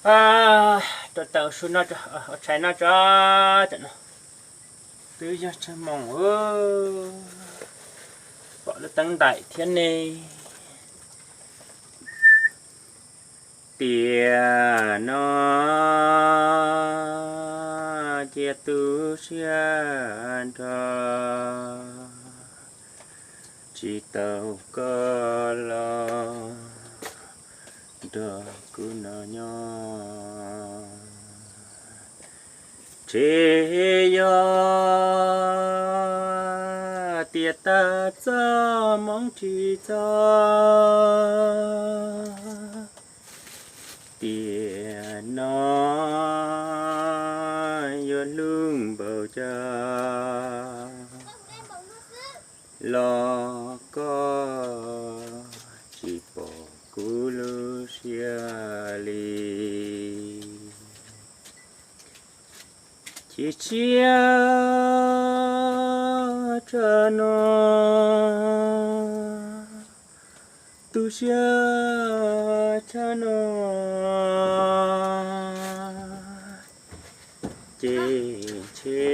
Rau taws su no, ua tshais no tso. Tam no twb yog tsawg moos, pom lub teeb ntais thiab ne. Tiam no cia tu siab nrho, tsis tau koj los nrog kuv no nyob. Tsev yog tias tag txoj hmoov tsis txog, tiam no yuav hlub npaum cas los koj tsis pom kuv lub siab li. Chim siab tshaj no, tu siab tshaj no, ces ntshe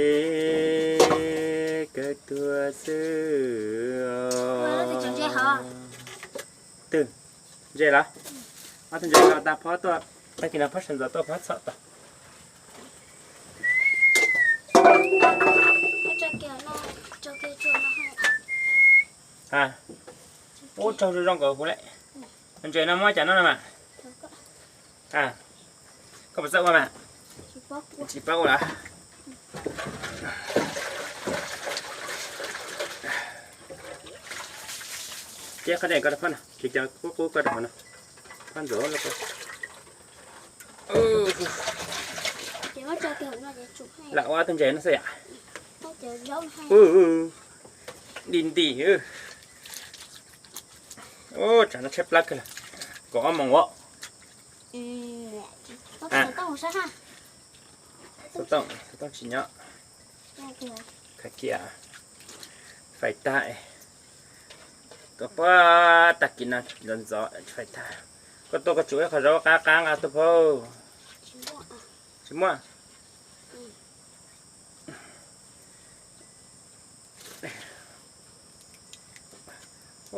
kawg tuag xwb os. Twb ntses los, ob tug ntses no tag phob tuaj, tag kis no phob sawv ntxov tuaj phob txhom tau. Ub, tsaug zoo zoo nkaus huv lawm. Ntses no muab cov no no mas. Koj puas txawj ua mas? Tsis paub ua lawm. Ceb qhov dej ko rau phob no, tsis cov qub qub ko rau hauv no. Phob ntxuav lawm ko. Lam ua tus ntses no xwb yom. Nti nti. Ub, tsam no tshaib plab kawg lawm. Kaum ob moos os. Xov tooj, xov tooj tsis nyob. Khav kiag, fais tag. Tuaj pab tag kis no ntxov ntxov fais tag. Koj tuaj koj tsum ib qho zaub qab qab nqa tuaj phauj. Tsis muaj.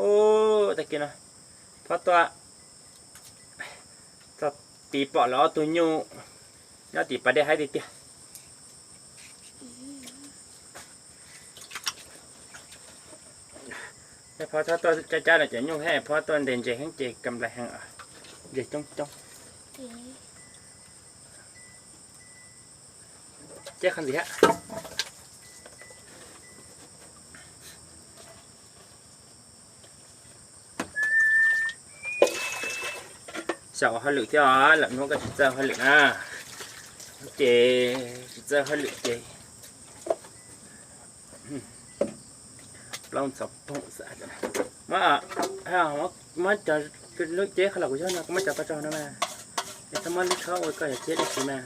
Ub, tag kis no phob tuaj txog tid pom lawv ob tug nyuj nyob tim pas dej haib tiag tiag. Phob txhob tuaj cab cab no cov nyuj thiab, phob tuaj ntes ntses heev ces kam nplais heev, ntses coob coob. Ceb qhov ntxiv hab. Xyaum ua hauj lwm thiab os, lawm hnub koj tsis txawj hauj lwm na, ces tsis txawj hauj lwm ces plaub ntxhov poog xav. Muab cov lub ceb qhov los kuv yog no, kuv muab cov ko tso no mas, es txhob muab lub tshob ua koj yog ceb dab tsi mas.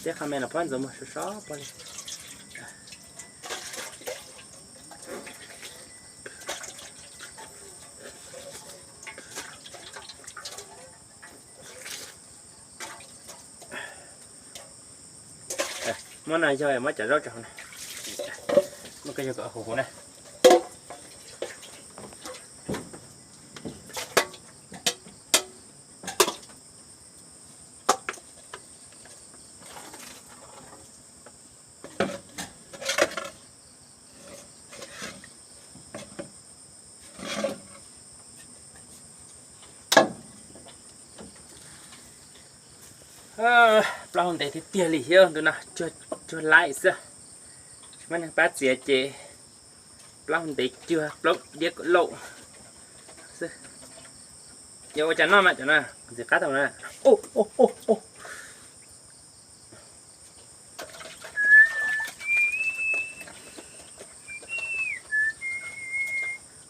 Ceb qhov me los phob ntxuav mus sov sov pog li. Muab no yog muab cov zaub rau hauv na, muab ko yog kom huv huv na. Plaub hau ntev tiag tiag li thiab, ntu no cuag laib xwb. Tsis muaj neeg pab txiav ces plaub hau ntev cuag plaub diab kaum lauj xwb. Yuav ua cas noj mas cov no ntxim qab tau na.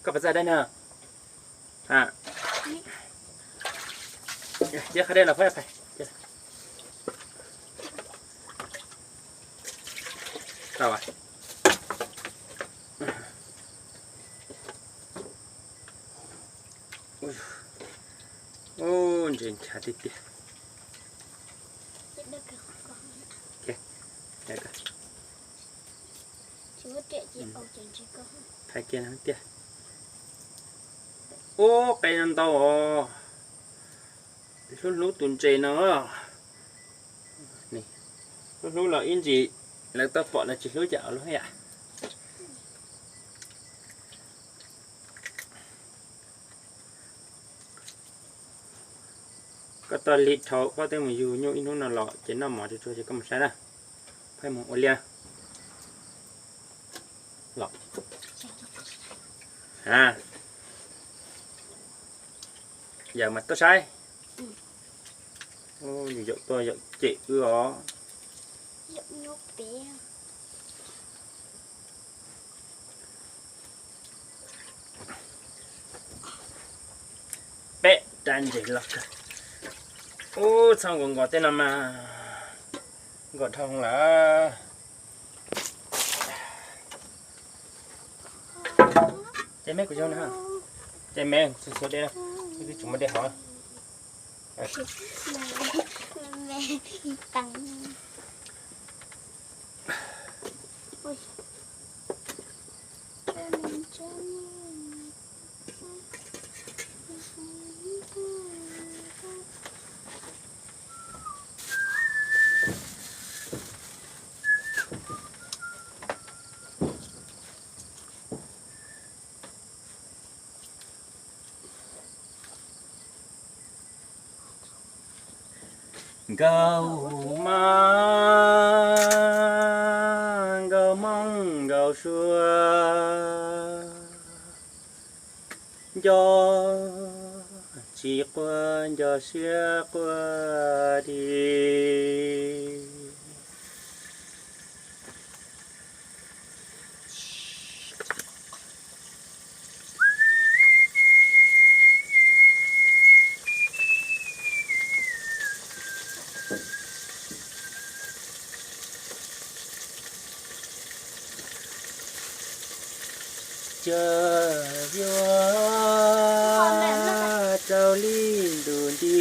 Koj puas txawj dab no? Ceb qhov dej los phob, tau. Ub, ntses ncha tiag tiag. Phais kiag tiag. Ub, qe no ntau os. Hlub hlub tus ntses no. Hlub hlub los ib ntsis lawv tau pom lawv tsis hlub cas os lub yam. Koj tau li dhau koj twb mus yug nyuj ib hnub no los ces noj mov tsuag tsuag ces koj mus saib na. Pheej mus ua liaj los. A, yawm mas tuaj saib. Yawm tuaj yawm cem wb os. Peb rab ntses loj kawg. Ub, txhob nkaus nkaus tej no mas nkaus dhau lawm. Ces me kuv yog na, ces me xua xua dej, twb tsis muaj dej haus. Nkauj mab nkauj hmoob nkauj suav, nco tsis quaj nco siab quaj dim. Cov yuav rau li ntu nti,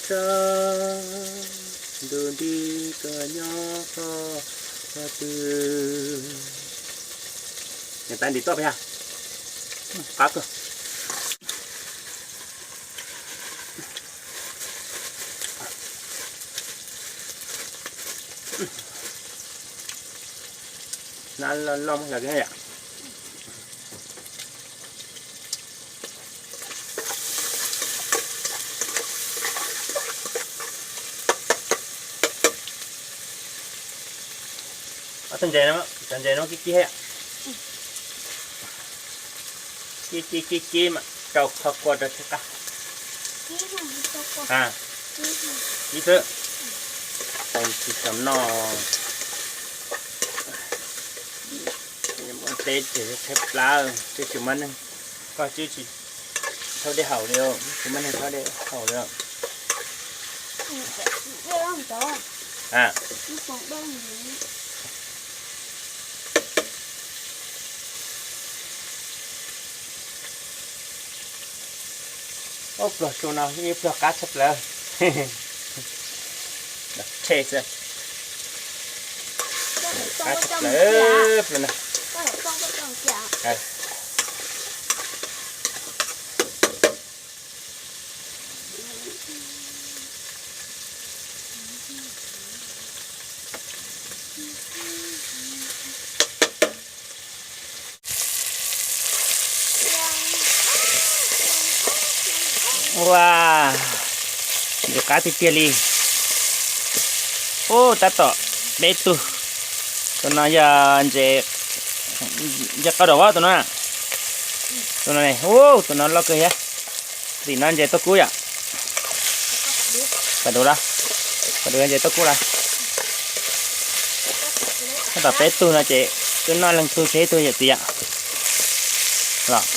rau ntu nti koj nyob qhov twg. Nws tais ntim tuaj pes yog qab kawg. Na loj loj mus lawm yom. Ob tug ntses no, cov ntses no kib kib thiab. Kib kib kib kib mas rau qhov kua rau thiab qab. Kib xwb. Tsis xav noj. Ua teb ces tshaib plab, twb tsis muaj neeg, koj twb tsis thauj dej haus li, tsis muaj neeg thauj dej haus li. Ub, pluag su no ib pluag qab tshaj plaws. Qab tshaj plaws pluag no. Ua, ntses qab tiag tiag li. Ub, tab tom peb tug. Tus no yog ntses, ntses qab dam tus no. Tus no ne, ub, tus no loj kawg thiab. Tim no ntses tuaj kub yom. Pas dua, pas dua ntses tuaj kub lawm. Tab tom peb tug no ces twb noj leej tug tseg ib tug yawm txiv yom. Los.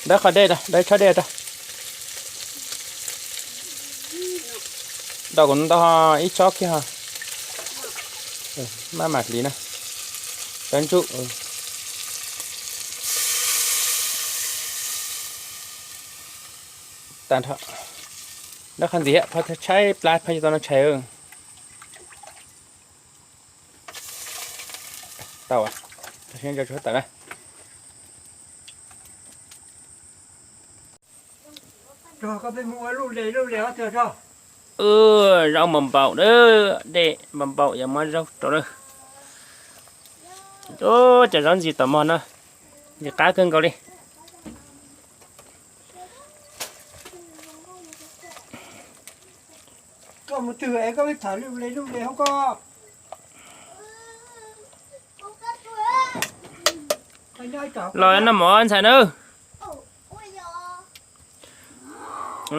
Dawb qhov dej rau, dawb tshob dej rau. Tau kuv ntau ib tsob kiag ho. Maj mam hliv na. Rab ntsuj. Tag nrho. Nrab qhov ntxiv phaj tshaib plab phaj yuav tau noj tshais. Tau, tau seb tso tsuag tawm na. Zaub npaum npaum, dej npaum npaum, yuav muab zaub rau na. Cov zaub ntxim tom mog no, ntxim qab kawg nkaus li. Los noj mov ntxhais na.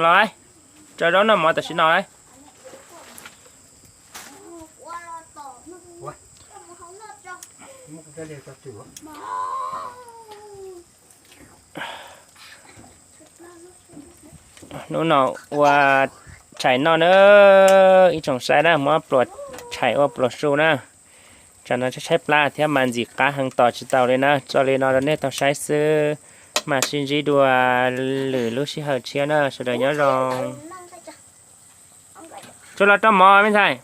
Los, tso zaub noj mov tam sim no lauj. Hnub no ua tshais noj na, ib tsoom saib na, muab pluas tshais ua pluas su na. Tsam no tshaib tshaib plab thiab mas ntxim qab heev tos tsis tau li na. Tso li no rau nej tau saib xwb, mam sib ntsib dua lwm lub sij hawm tshiab na, sawv daws nyob zoo. Tsuag los rau mov me ntxhais.